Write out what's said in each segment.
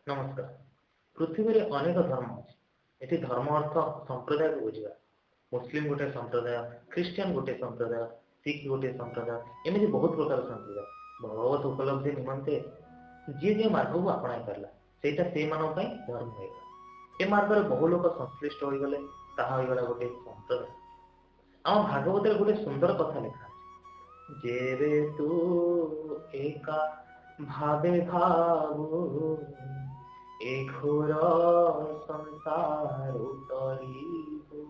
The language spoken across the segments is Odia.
ନମସ୍କାର। ପୃଥିବୀରେ ଅନେକ ଧର୍ମ ଅଛି। ଏଠି ଧର୍ମ ଅର୍ଥ ସମ୍ପ୍ରଦାୟକୁ ବୁଝିବା। ମୁସଲିମ ଗୋଟେ ସମ୍ପ୍ରଦାୟ, ଖ୍ରୀଷ୍ଟିଆନ ଗୋଟେ ସମ୍ପ୍ରଦାୟ, ଶିଖ ଗୋଟିଏ ସମ୍ପ୍ରଦାୟ, ଏମିତି ବହୁତ ପ୍ରକାର ସମ୍ପ୍ରଦାୟ। ଭଗବତ ଉପଲବ୍ଧି ନିମନ୍ତେ ଯିଏ ଯେଉଁ ମାର୍ଗକୁ ଆପଣାଇ ପାରିଲା, ସେଇଟା ସେଇମାନଙ୍କ ପାଇଁ ଧର୍ମ ହୋଇଗଲା। ଏ ମାର୍ଗରେ ବହୁ ଲୋକ ସଂଶ୍ଳିଷ୍ଟ ହୋଇଗଲେ, ତାହା ହୋଇଗଲା ଗୋଟେ ସମ୍ପ୍ରଦାୟ। ଆମ ଭାଗବତରେ ଗୋଟେ ସୁନ୍ଦର କଥା ଲେଖା ଅଛି, ଯେବେ ତୁ ଏକା ଭାବେ ଭାବୁ ଏ ଘୋର ସଂସାର ତରିବୁ।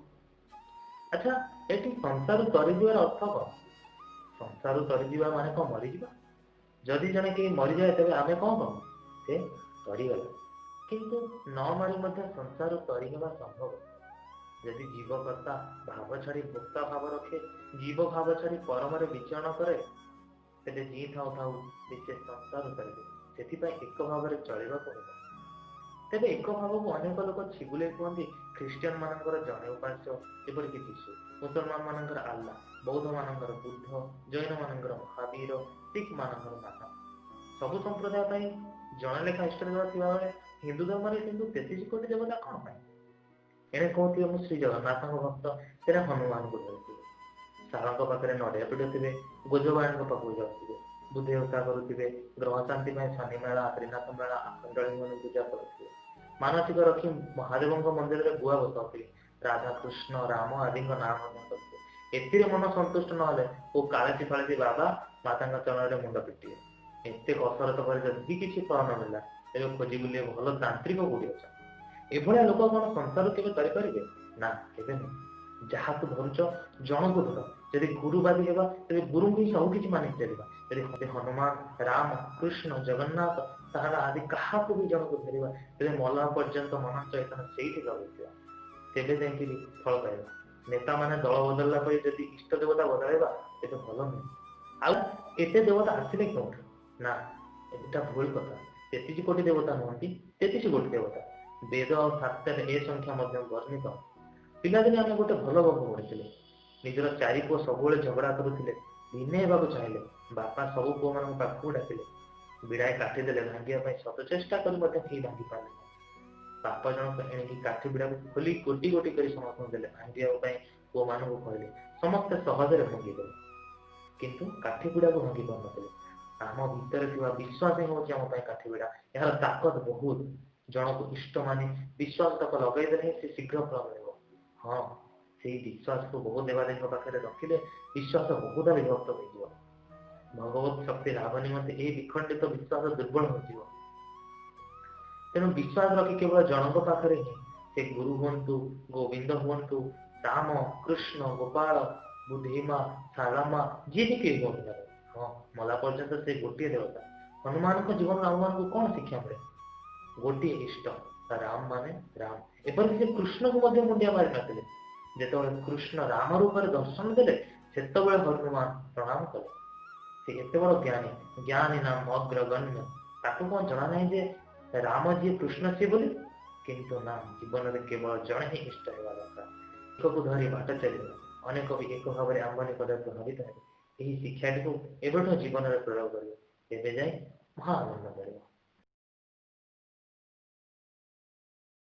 ଆଚ୍ଛା, ଏଠି ସଂସାର ତରିଯିବାର ଅର୍ଥ କଣ? ସଂସାର ତରିଯିବା ମାନେ କଣ ମରିଯିବା? ଯଦି ଜଣେ କେହି ମରିଯାଏ ତେବେ ଆମେ କଣ କହୁ? ସେ ତରିଗଲା। କିନ୍ତୁ ନ ମରି ମଧ୍ୟ ସଂସାର ତରିହେବା ସମ୍ଭବ। ଯଦି ଜୀବକର୍ତ୍ତା ଭାବ ଛାଡି ଭୋକ୍ତା ଭାବ ରଖେ, ଜୀବ ଭାବ ଛାଡି ପରମରେ ବିଚରଣ କରେ, ତେବେ ଯିଏ ଥାଉ ଥାଉ ସେ ସଂସାର ତରିବେ। ସେଥିପାଇଁ ଏକ ଭାବରେ ଚଳିବାକୁ ହେବ। ତେବେ ଏକ ଭାବକୁ ଅନେକ ଲୋକ ଛିଗୁଲେଇ କୁହନ୍ତି। ଖ୍ରୀଷ୍ଟିଆନ ମାନଙ୍କର ଜଣେ ଉପାସ୍ୟ, ଯେପରିକି ଯୀଶୁ, ମୁସଲମାନ ମାନଙ୍କର ଆଲ୍ଲା, ବୌଦ୍ଧ ମାନଙ୍କର ବୁଦ୍ଧ, ଜୈନ ମାନଙ୍କର ମହାବୀର, ଶିଖ ମାନଙ୍କର ନାନକ। ସବୁ ସମ୍ପ୍ରଦାୟ ପାଇଁ ଜଣେ ଲେଖା ଇଷ୍ଟ ଦେବତା ଥିବାବେଳେ ହିନ୍ଦୁ ଧର୍ମରେ କିନ୍ତୁ 33 କୋଟି ଦେବତା କଣ ପାଇଁ? ଏଣେ କହୁଥିବେ ମୁଁ ଶ୍ରୀ ଜଗନ୍ନାଥଙ୍କ ଭକ୍ତ, ସେଟା ହନୁମାନଙ୍କୁ ଧରିଥିବେ, ଶାଳଙ୍କ ପାଖରେ ନଡିଆ ପିଟୁଥିବେ, ଗୋଜବାଣୀଙ୍କ ପାଖକୁ ଯାଉଥିବେ, ବୁଦ୍ଧି ଓଷା କରୁଥିବେ, ଗ୍ରହ ଶାନ୍ତି ପାଇଁ ଶନି ମେଳା, ତ୍ରିନାଥ ମେଳା, ଆଖଣ୍ଡଳୀମଣି ପୂଜା କରୁଥିବେ, ମାନସିକ ରଖି ମହାଦେବଙ୍କ ମନ୍ଦିରରେ ଗୁଆ ବସାଉଥିବେ, ରାଧା କୃଷ୍ଣ ରାମ ଆଦିଙ୍କ ନାଁ ମଧ୍ୟ କରୁଥିବେ। ଏଥିରେ ମନ ସନ୍ତୁଷ୍ଟ ନହେଲେ କୋଉ କାଳସୀ ଫାଳସୀ ବାବା ମାତାଙ୍କ ଚରଣରେ ମୁଣ୍ଡ ପିଟିବେ। ଏତେ କସରତ ପରେ ଯଦି କିଛି ଫଳ ନ ମିଳିଲା, ତେବେ ଖୋଜି ବୁଲିବେ ଭଲ ତାନ୍ତ୍ରିକ କୋଉଠି ଅଛନ୍ତି। ଏଭଳିଆ ଲୋକ କଣ ସଂସାର କେବେ କରିପାରିବେ? ନା, କେବେ ନୁହେଁ। ଯାହାକୁ ଧରୁଛ ଜଣକୁ ଧର। ଯଦି ଗୁରୁବାଦୀ ହେବା ତେବେ ଗୁରୁଙ୍କୁ ହିଁ ସବୁ କିଛି ମାନିକି ଚାଲିବା। ଯଦି ହନୁମାନ, ରାମ, କୃଷ୍ଣ, ଜଗନ୍ନାଥ, ତାହାର ଆଦି କାହାକୁ ବି ଜଣକୁ ଧରିବା, ତେବେ ମଲା ପର୍ଯ୍ୟନ୍ତ ମନ ଚୈତନ୍ୟ ସେଇଠି ଲଗେଇଥିବା, ତେବେ ଯାଇକି ଫଳ ପାଇବା। ନେତାମାନେ ଦଳ ବଦଳିଲା ପରେ ଯଦି ଇଷ୍ଟ ଦେବତା ବଦଳାଇବା ତେବେ ଭଲ ନୁହେଁ। ଆଉ ଏତେ ଦେବତା ଆସିଲେ କେଉଁଠୁ? ନା, ଏଟା ଭୁଲ କଥା। 33 କୋଟି ଦେବତା ନୁହନ୍ତି, 33 କୋଟି ଦେବତା। ବେଦ ଆଉ ଶାସ୍ତ୍ରରେ ଏ ସଂଖ୍ୟା ମଧ୍ୟ ବର୍ଣ୍ଣିତ। ପିଲାଦିନେ ଆମେ ଗୋଟେ ଭଲ ଗପ ପଢିଥିଲେ। ନିଜର 4 ପୁଅ ସବୁବେଳେ ଝଗଡା କରୁଥିଲେ। ଦିନେ ହେବାକୁ ଚାହିଁଲେ ବାପା ସବୁ ପୁଅମାନଙ୍କ ପାଖକୁ ଡାକିଲେ, ବିଡ଼ାଏ କାଠି ଦେଲେ। ଭାଙ୍ଗିବା ପାଇଁ ଶତ ଚେଷ୍ଟା କରି ମଧ୍ୟ କେହି ଭାଙ୍ଗି ପାରିଲେ ନାହିଁ। ବାପା ଜଣକ ଏଣିକି କାଠି ବିଡ଼ାକୁ ଖୋଲି ଗୋଟି ଗୋଟି କରି ସମସ୍ତଙ୍କୁ ଦେଲେ। ଭାଙ୍ଗିବା ପାଇଁ ପୁଅମାନଙ୍କୁ କହିଲେ। ସମସ୍ତେ ସହଜରେ ଭାଙ୍ଗିଦେଲେ, କିନ୍ତୁ କାଠି ବିଡ଼ାକୁ ଭାଙ୍ଗି ପାରୁନଥିଲେ। ଆମ ଭିତରେ ଥିବା ବିଶ୍ୱାସ ହିଁ ହଉଛି ଆମ ପାଇଁ କାଠି ବିଡ଼ା। ଏହାର ତାକତ ବହୁତ। ଜଣକୁ ଇଷ୍ଟ ମାନି ବିଶ୍ୱାସ ତାକୁ ଲଗାଇଦେଲେ ହିଁ ସେ ଶୀଘ୍ର ଫଳ ମିଳିବ। ହଁ, ସେଇ ବିଶ୍ୱାସକୁ ବହୁ ଦେବାଦେବୀଙ୍କ ପାଖରେ ରଖିଲେ ବିଶ୍ୱାସ ବହୁଧା ବିଭକ୍ତ ହୋଇଯିବ। ଭଗବତ ଶକ୍ତି ଲାଭ ନିମନ୍ତେ ଏହି ବିଖଣ୍ଡିତ ବିଶ୍ୱାସ ଦୁର୍ବଳ ହୋଇଯିବ। ତେଣୁ ବିଶ୍ୱାସ ରଖି କେବଳ ଜଣଙ୍କ ପାଖରେ ହିଁ, ସେ ଗୁରୁ ହୁଅନ୍ତୁ, ଗୋବିନ୍ଦ ହୁଅନ୍ତୁ, ରାମ, କୃଷ୍ଣ, ଗୋପାଳ, ବୁଦ୍ଧିମା, ସାରମା, ଯିଏ ବି କେହି ହୁଅନ୍ତୁ ନା। ହଁ, ମଲା ପର୍ଯ୍ୟନ୍ତ ସେ ଗୋଟିଏ ଦେବତା। ହନୁମାନଙ୍କ ଜୀବନରେ ଆମମାନଙ୍କୁ କଣ ଶିକ୍ଷା ମିଳେ? ଗୋଟିଏ ଇଷ୍ଟ ରାମ ମାନେ ରାମ। ଏପରିକି ସେ କୃଷ୍ଣକୁ ମଧ୍ୟ ମୁଣ୍ଡିଆ ମାରି ନଥିଲେ। ଯେତେବେଳେ କୃଷ୍ଣ ରାମ ରୂପରେ ଦର୍ଶନ ଦେଲେ, ସେତେବେଳେ ହନୁମାନ ପ୍ରଣାମ କଲେ। ସେ ଏତେ ବଡ ଜ୍ଞାନୀ, ଜ୍ଞାନୀ ନାମ ଅଗ୍ରଗଣ୍ୟ, ତାକୁ କଣ ଜଣା ନାହିଁ ଯେ ରାମ ଯିଏ କୃଷ୍ଣ ସିଏ ବୋଲି? କିନ୍ତୁ ନା, ଜୀବନରେ କେବଳ ଜଣେ ହିଁ ଇଷ୍ଟ ହେବା ଦରକାର। ଏକକୁ ଧରି ବାଟ ଚାଲିବା, ଅନେକ ବି ଏକ ଭାବରେ ଆମ୍ଭ ନିକଟରେ ପ୍ରଭାବିତ ହେବେ। ଏହି ଶିକ୍ଷାଟିକୁ ଏବେଠୁ ଜୀବନରେ ପ୍ରୟୋଗ କରିବେ, ତେବେ ଯାଇ ମହା ଆନନ୍ଦ ମିଳିବ।